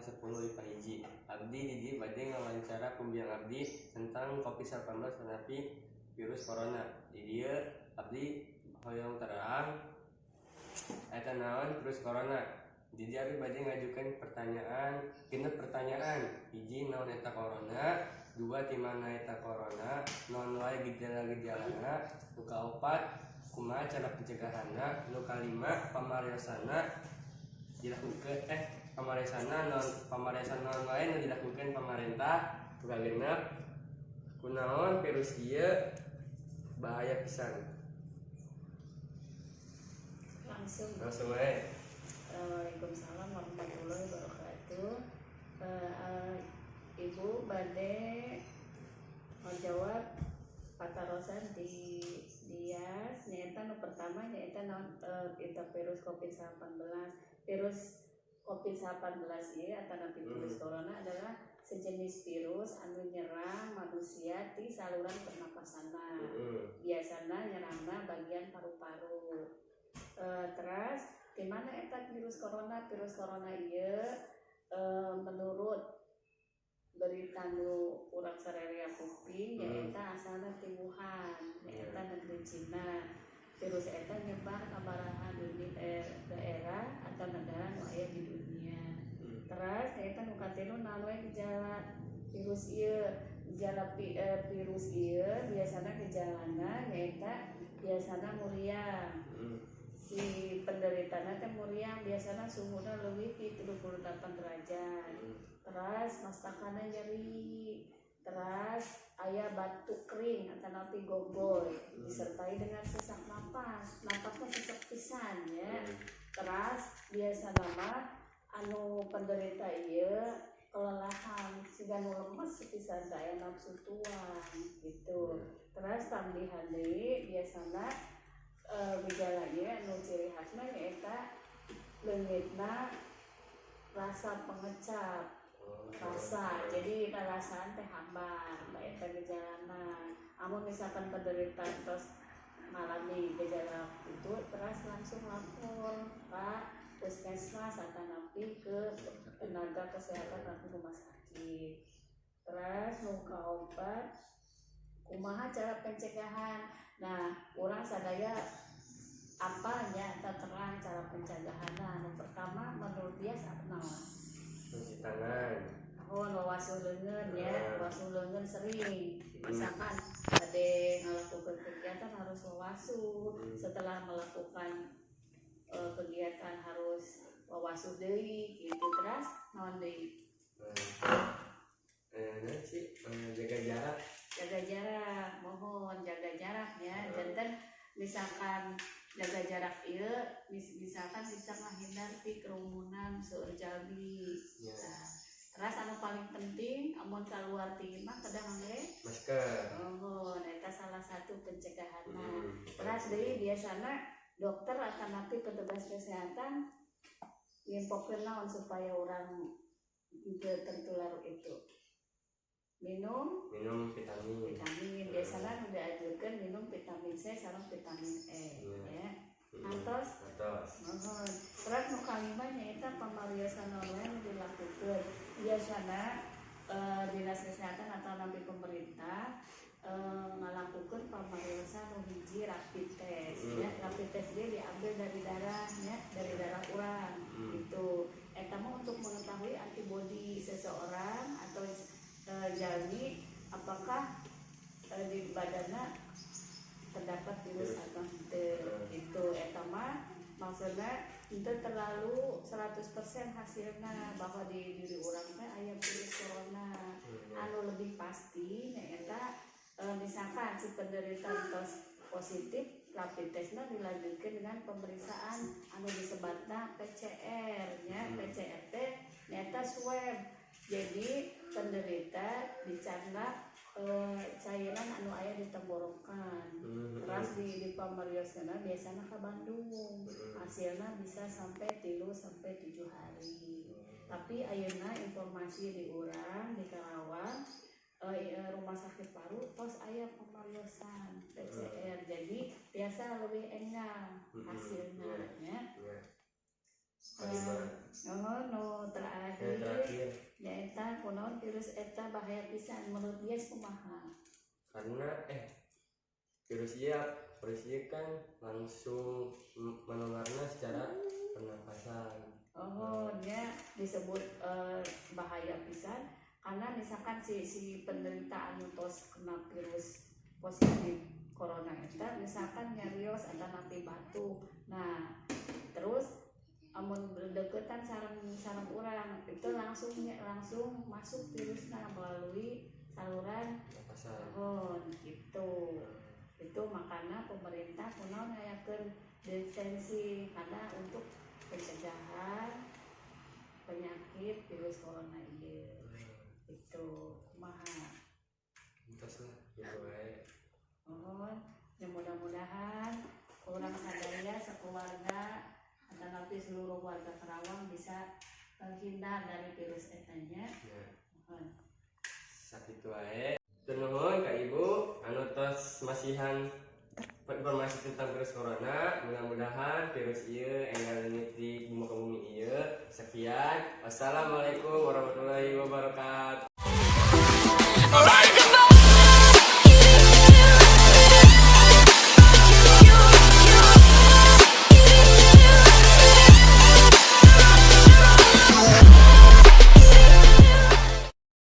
kelas 10 IPA 1. Abdi di dieu bade ngawawancara pembimbing abdi tentang Covid-19 atanapi virus corona. Di dieu abdi hoyong terang eta naon virus corona. Di dieu abdi bade ngajukeun pertanyaan, 6 pertanyaan. Hiji, naon eta corona? Dua, ti mana eta corona? Naon wae gejala-gejalana? Nu kaopat, kumaha cara pencegahanna? Nu kalima, pamariosana dilakukan pamariosana naon wae nu dilakukan pamarentah? Nu kagenep, kunaon virus ieu bahaya pisan? Langsung. Langsung wae. Waalaikumsalam warahmatullahi wabarakatuh. Ibu bade menjawab patarosan ti Dias, nyaeta nu pertama nyaeta naon eta virus COVID-19. Virus COVID-19 ieu atau virus corona adalah sejenis virus anu nyerang manusia di saluran pernapasanna. Biasana nyerangna bagian paru-paru. Terus di mana eta virus corona? Virus corona ieu menurut berita nu urang sararea kuping nyaeta asalna ti Wuhan, nyaeta negeri Cina. Virus eta nyebar ka baraha dunia, daerah atau negara nu aya di dunia. Terus nyaeta nu katilu, naon wae gejala virus ieu? Gejala virus ieu biasana gejalana nyaeta biasana muriang. Si penderitana teh muriang, biasana suhuna leuwih ti 38 derajat. Terus mastakana nyeri, terus aya batuk kering atanapi gogoy disertai dengan sesak napas, napasnya sesek pisan ya. Terus biasa mah anu penderita ieu kelelahan, siga nu lemes pisan, teu aya nafsu tuang gitu. Terus tambihan deui, biasana gejala ieu anu ciri khasna nyaeta leungitna rasa pengecap rasa, jadi rarasaan teh hambar. Eta gejalana. Amun misalkan penderita tos ngalami gejala itu, terus langsung lapor ke puskesmas atanapi ke tenaga kesehatan atau rumah sakit. Terus nu kaopat, kumaha cara pencegahan? Nah, urang sadaya apa nya terang cara pencegahan. Nu pertama menurut dia naon? Cuci tangan. Oh, wasuh leungeun ya, wasuh leungeun sering. Misalkan ada ngelakukan kegiatan harus wasuh, setelah melakukan kegiatan harus wasuh deui gitu. Terus naon deui? Nah sih, jaga jarak. Jaga jarak, mohon jaga jarak ya. Janten misalkan jaga jarak ieu misalkan bisa ngahindar ti kerumunan seueur jalmi. Nah, terus anu paling penting, amun keluar ti imah kedah ngangge masker. Oh, eta salah satu pencegahanna. Terus deui, biasana dokter atanapi petugas kesehatan nginfokeun naon supaya orang teu tertular itu? Minum Minum vitamin. Vitamin. Biasanya nu dianjurkeun minum vitamin C sareng vitamin E ya. Antos? Atos. Mohon. Terus nu kalima nyaeta pamariosan online nu dilakukeun. Biasana dinas kesehatan atau napi pemerintah ngalakukeun pamariosan nu hiji rapid test ya. Rapid test dia diambil dari darahnya, dari darah urang gitu. Eta mah untuk mengetahui antibodi seseorang atau jalmi, apakah di badannya terdapat virus atau henteu gitu. Eta mah maksudnya itu terlalu 100% hasilnya bahwa di diri urang teh aya virus corona. Anu lebih pasti nyaeta misalkan si penderita tos positif, rapid testnya dilanjutkan dengan pemeriksaan anu disebutna PCR nya. PCR teh nyaeta swab, jadi penderita dicandak cairan anu aya di tenggorokan. Terus di pamarioskeunna biasanya ke Bandung. Hasilnya bisa sampai 3 sampai 7 hari. Tapi ayeuna informasi di urang di Karawang, rumah sakit paru tos aya pamariosan PCR, jadi biasa lebih enggal hasilnya ya. Kalima. Oh, nu Yang terakhir. Terakhir. Nyaeta kunaon virus eta bahaya pisan, menurut dia kumaha? Karena virus ieu kan langsung menularnya secara pernapasan. Oh, dia disebut bahaya pisan karena misalkan si si penderita anu tos kena virus positif corona eta misalkan nyarios atau nanti batuk. Nah, terus amun berdeketan sareng sareng urang itu langsung langsung masuk virusnya melalui saluran pernapasan. Oh, gitu. Itu makanya pemerintah kunaon ngayakeun detensi, karena untuk pencegahan penyakit virus corona ieu. Itu kumaha? Entos lah, gitu wae. Mohon ya, mudah-mudahan urang sadaya sekeluarga atau nanti seluruh warga Karawang bisa terhindar dari virus eta nya. Ya. Mohon. Sakitu wae. Nuhun ka Ibu anu tos masihan informasi tentang virus corona. Mudah-mudahan virus ieu enggal leungit di muka bumi ieu. Sekian. Wassalamualaikum warahmatullahi wabarakatuh.